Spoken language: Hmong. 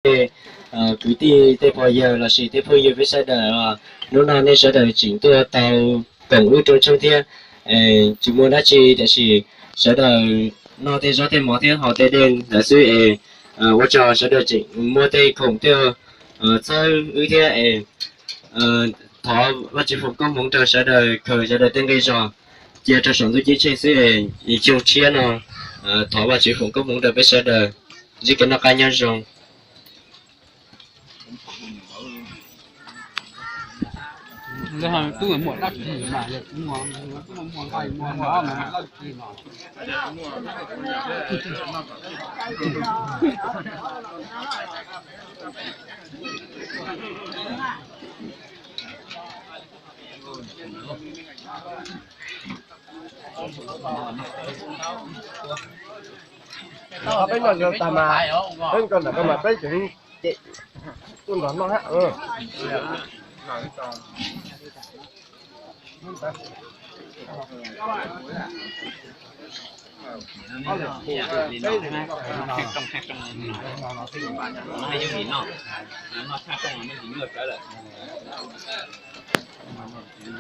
tej kwv tij tej pog yawg lossis tej phooj ywg peb sawv daws, hnub no nej sawv daws tseem tuaj tau koom wb rooj tshoob thiab. Tsis muaj dab tsi tiam sis sawv daws noj tej zaub tej mov thiab haus tej dej ntawd xwb es ua tsaug sawv daws tseem muaj tej khoom tuaj txhawb wb thiab es thov Vajtswv foom koob hmoov rau sawv daws khaws sawv daws tej nqi zog cia rau saum ntuj ceeb tsheej xwb es xyoo tshiab no thov Vajtswv foom koob hmoov rau peb sawv daws. Ntsib kev noj qab nyob zoo. Peb noj zoo tag mas peb noj ntawm ko mas peb tseem cem tuaj nrog noj hab.